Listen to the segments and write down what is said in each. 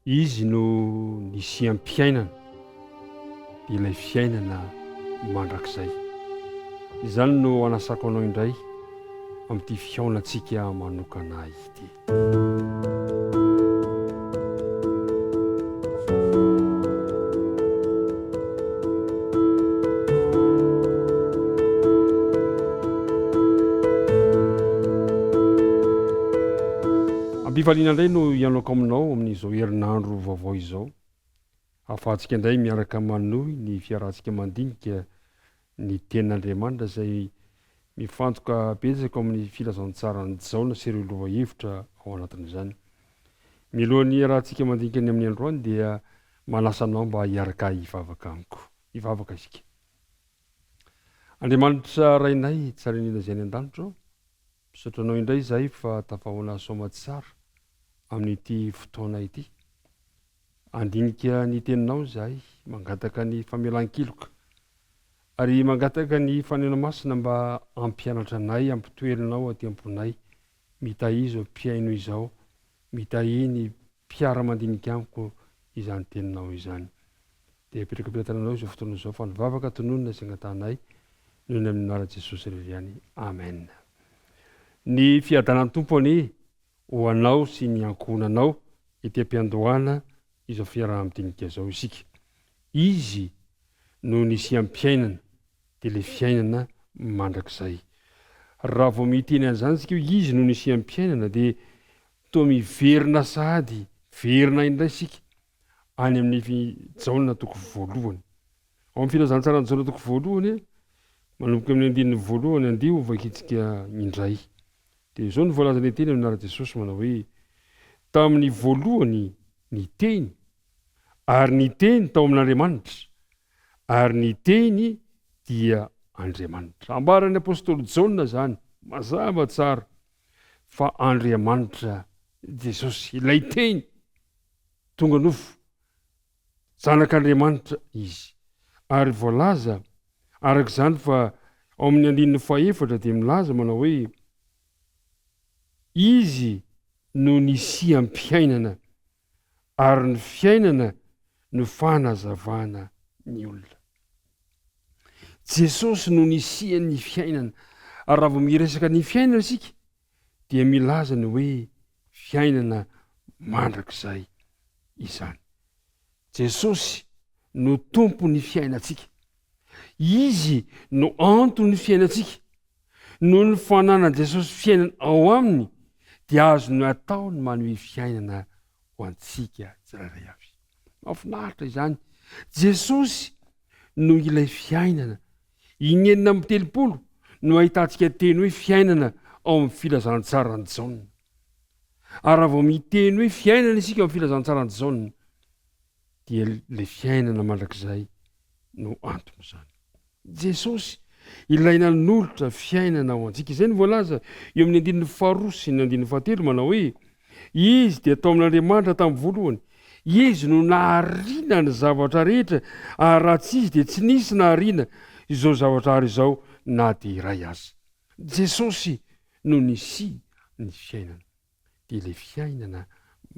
Izy no nisiam-piainana, dia ilay fiainana mandrakizay. Izany no anasako anao indray amin'ity fihaonantsika manokana ity. Am-pifaliana indray no hihaonako aminao amin'izao herinandro vaovao izao. Ahafahantsika indray miaraka manohy ny fiarahantsika mandinika ny Tenin'Andriamanitra izay mifantoka betsaka ao amin'ny Filazantsaran'i Jaona sy ireo lohahevitra ao anatin'izany. Mialohan'ny hiarahantsika mandinika ny amin'ny androany dia manasa anao mba hiaraka hivavaka amiko. Hivavaka isika. Andriamanitra Rainay tsara indrindra izay any an-danitra ô, misaotra Anao indray izahay fa tafahoana soamatsara amin'ity fotoana ity. Handinika ny Teninao izahay, mangataka ny famelan-keloka, ary mangataka ny Faneno Masina mba hampianatra anay, hampitoelinao aty am-ponay. Mitahia izao mpihaino izao, mitahia ny mpiara-mandinika amiko izany Teninao izany. Dia apetrako am-pelatananao izao fotoana izao fa ny vavaka tononina sy angatahanay noho ny amin'ny anaran'i Jesosy irery ihany. Amen. Ny fiadanan'ny Tompo anie ho anao sy ny ankohonanao ety am-piandohana izao fiaraha-midinika izao isika. Izy no nisiam-piainana, dia ilay fiainana mandrakizay. Raha vao miteny an'izany isika hoe Izy no nisiam-piainana dia toa miverina sahady, miverina indray isika any amin'ny Jaona toko voalohany. Ao amin'ny filazantsaran'i Jaona toko voalohany, manomboka amin'ny andininy voalohany, andeha ho vakintsika indray. Dia izao no voalazan'ny teny amin'ny anaran'i Jesosy manao hoe, Tamin'ny voalohany ny Teny, ary ny Teny tao amin'Andriamanitra, ary ny Teny dia Andriamanitra. Ambaran'ny apostoly Jaona izany mazava tsara fa Andriamanitra Jesosy, ilay Teny tonga nofo, Zanak'Andriamanitra Izy. Ary voalaza araka izany fa ao amin'ny andininy fahefatra dia milaza manao hoe, Izy no nisiam-piainana, ary ny fiainana no fanazavana ny olona. Jesosy no nisian'ny fiainana. Ary raha vao miresaka ny fiainana isika dia milaza ny hoe fiainana mandrakizay izany. Jesosy no Tompon'ny fiainantsika. Izy no anton'ny fiainantsika. Noho ny fananan'i Jesosy fiainana ao aminy dia azony atao ny manome fiainana ho antsika tsirairay avy. Mahafinaritra izany. Jesosy no ilay fiainana. Inenina 36 no ahitantsika teny hoe fiainana ao amin'ny filazantsaran'i Jaona. Ary raha vao miteny hoe fiainana isika ao amin'ny filazantsaran'i Jaona dia ilay fiainana mandrakizay no anton'izany. Jesosy, ilay nanolotra fiainana ho antsika. Izay no voalaza eo amin'ny andininy faharoa sy ny andininy fahatelo manao hoe, Izy dia tao amin'Andriamanitra tamin'ny voalohany. Izy no nahariana ny zavatra rehetra, ary raha tsy Izy dia tsy nisy nahariana izao zavatra ary izao na dia iray aza. Jesosy no nisian'ny fiainana. dia ilay fiainana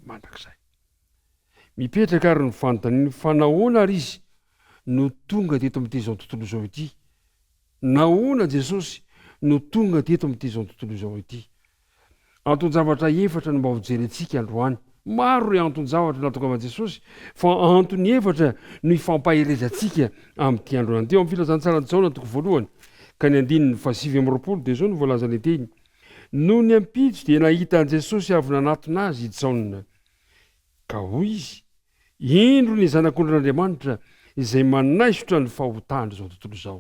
mandrakizay. Mipetraka ary ny fanontaniana fa nahoana ary izy no tonga teto amin'ity izao tontolo izao ity? Nahoana Jesosy no tonga teto amin'ity izao tontolo izao ity? Anton-javatra efatra no mba hojerentsika androany. Maro ireo anton-javatra nahatongavan'i Jesosy, fa antony efatra no ifampaherezantsika amin'ity androany ity. Ao amin'ny Filazantsaran'i Jaona toko voalohany ka ny andininy fahasivy amby 20 dia izao no voalazan'ny teny, Nony ampitso dia nahita an'i Jesosy avy nanatona azy i Jaona, ka hoy izy, Indro ny Zanak'ondrin'Andriamanitra izay manaisotra ny fahotan'izao tontolo izao.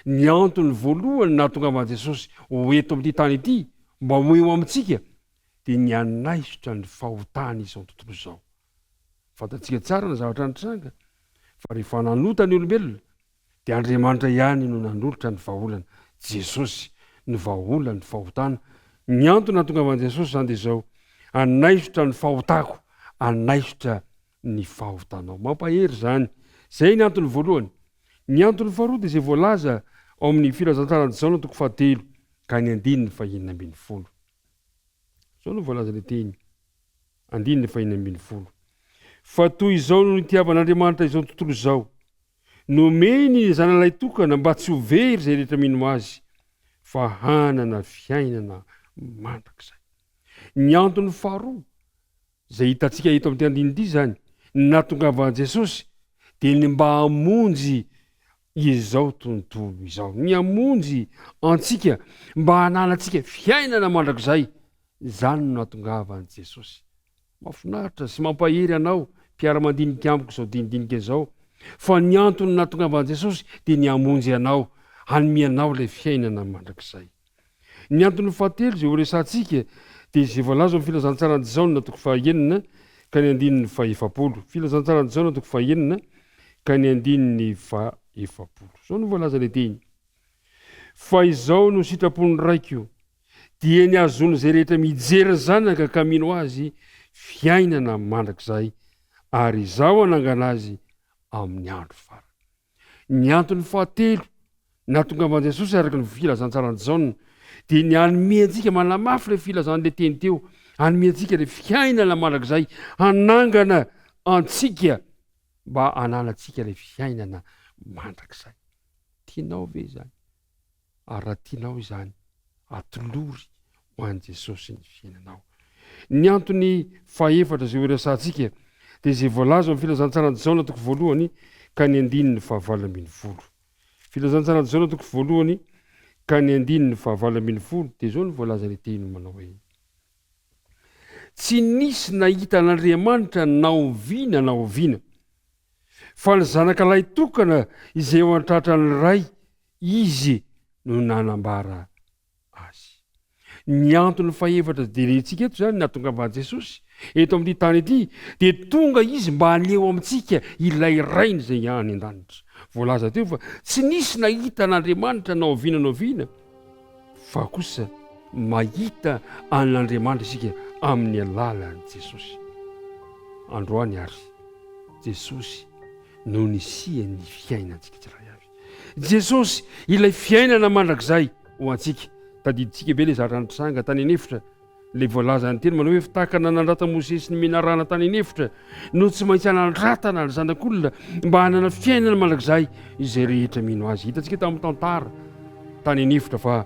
Ny antony voalohany nahatongavan'i Jesosy ho eto amin'ity tany ity mba ho eo amintsika dia ny hanaisotra ny fahotan'izao tontolo izao. Fantatsika tsara ny zavatra nitranga fa rehefa nanota ny olombelona dia Andriamanitra ihany no nanolotra ny vahaolana. Jesosy no vahaolan'ny fahotana. Ny antony nahatongavan'i Jesosy izany dia izao, hanaisotra ny fahotako, hanaisotra ny fahotanao. Mampahery izany. Izay ny antony voalohany. Ny antony faharoa dia izay voalaza ao amin'ny Filazantsaran'i Jaona toko fahatelo ka ny andininy fahenina 16. Izao no voalazan'ilay teny. Andininy fahenina 16. Fa toy izao no nitiavan'Andriamanitra izao tontolo izao, Nomeny ny Zanalay tokana mba tsy ho very izay rehetra mino Azy, fa hanana fiainana mandrakizay. Ny antony faharoa izay hitantsika eto amin'ity andininy ity izany, ny nahatongavan'i Jesosy dia ny mba hamonjy izao tontolo izao. Ny hamonjy antsika mba hananantsika fiainana mandrakizay, izany no nahatongavan'i Jesosy. Mahafinaritra sy mampahery anao mpiara-mandinika amiko izao dinidinika izao fa ny antony nahatongavan'i Jesosy dia ny hamonjy anao, hanome anao ilay fiainana mandrakizay. Ny antony fahatelo izay horesahantsika dia izay voalaza ao amin'ny Filazantsaran'i Jaona toko fahaenina ka ny andininy fahefapolo. Filazantsaran'i Jaona toko fahaenina ka ny andininy fahefapolo. Izao no voalazan'ilay teny, Fa izao no sitrapon'ny Raiko, dia ny hahazoan'izay rehetra mijery ny Zanaka ka mino Azy fiainana mandrakizay, ary Izaho hanangana azy amin'ny andro farany. Ny antony fahatelo nahatongavan'i Jesosy araka ny filazantsaran'i Jaona dia ny hanome antsika, manamafy ilay filazan'ilay teny teo, hanome antsika ilay fiainana mandrakizay, hanangana antsika mba hananantsika ilay fiainana mandrakizay. Tianao ve izany? Ary raha tianao izany, atolory ho an'i Jesosy ny fiainanao. Ny antony fahefatra izay horesahantsika dia izay voalaza ao amin'ny Filazantsaran'i Jaona toko voalohany ka ny andininy fahavalo 18. Filazantsaran'i Jaona toko voalohany ka ny andininy fahavalo 18 dia izao no voalazan'ny teny manao hoe Tsy nisy nahita an'Andriamanitra na oviana na oviana, fa ny Zanaka lahitokana izay eo an-tratran'ny Ray Izy no nanambara azy. Ny antony fahefatra jerentsika eto izany, nahatongavan'i Jesosy eto amin'ity tany ity, dia tonga Izy mba haneho amintsika ilay Rainy izay any an-danitra. Voalaza teo fa tsy nisy nahita an'Andriamanitra na oviana na oviana, fa kosa mahita an'Andriamanitra isika amin'ny alalan'i Jesosy. Androany ary, Jesosy no nisian'ny fiainantsika tsirairay avy. Jesosy, ilay fiainana mandrakizay ho antsika. Tadidintsika ve ilay zavatra nitranga tany an'efitra? Ilay voalazan'ny teny manao hoe tahaka ny nanandratan'i Mosesy ny menarana tany an'efitra no tsy maintsy hanandratana ny zanak'olona mba hanana fiainana mandrakizay izay rehetra mino azy. Hitantsika tamin'ny tantara tany an'efitra fa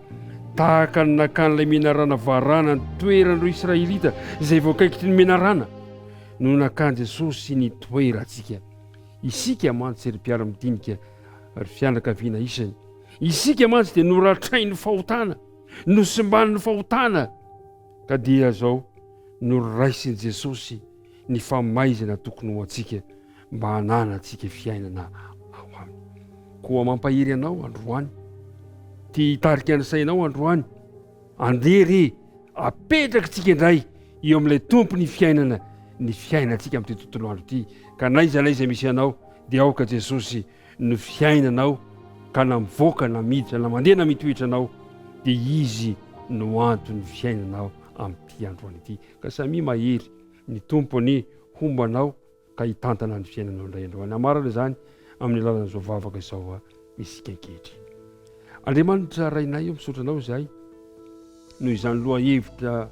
tahaka ny nakan'ilay menarana varana ny toeran'ireo Israelita izay voakaikitry ny menarana no nakan'i Jesosy ny toerantsika. Isika mantsy ry mpiara-midinika ry fianakaviana isany, isika mantsy dia noratrain'ny fahotana, nosimban'ny fahotana, ka dia izao noraisin'i Jesosy ny famaizana tokony ho antsika mba hananantsika fiainana ao aminy. Koa mampahery anao androany, te hitarika ny sainao androany, Andeha re apetrakitsika indray eo amin'ilay Tompo ny fiainana, ny fiainantsika amin'ity tontolo andro ity, ka n'aiza n'aiza misy anao dia aoka Jesosy no fiainanao, ka na mivoaka na miditra na mandeha na mitoetra anao dia Izy no anton'ny fiainanao amin'ity androany ity. Ka samia mahery, ny Tompo anie homba anao ka hitantana ny fiainanao indray androany. Hamarana izany amin'ny alalan'izao vavaka izao isika ankehitriny. Andriamanitra Rainay o, misaotra Anao izahay noho izany lohahevitra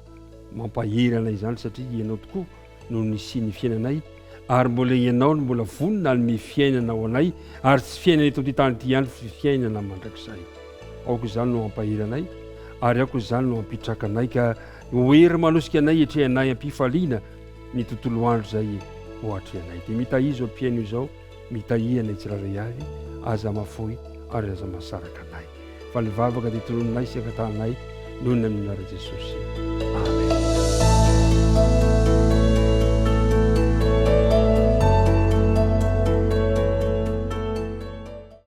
mampahery anay izany satria Ianao tokoa no nisian'ny fiainanay ary mbola Ianao no mbola vonona hanome fiainana ho anay ary tsy fiainana eto amin'ity tany ity ihany fa fiainana mandrakizay. Aoka izany no hampahery anay ary aoka izany no hampitraka anay ka ho hery manosika anay hetrehanay am-pifaliana ny tontolo andro izay ho atrehanay. Dia mitahia izao mpihaino izao, mitahia anay tsirairay avy, aza mafoy ary aza masaraka anay. Fa ny vavaka dia tononinay sy angatahanay noho ny amin'ny anaran'i Jesosy. Amen.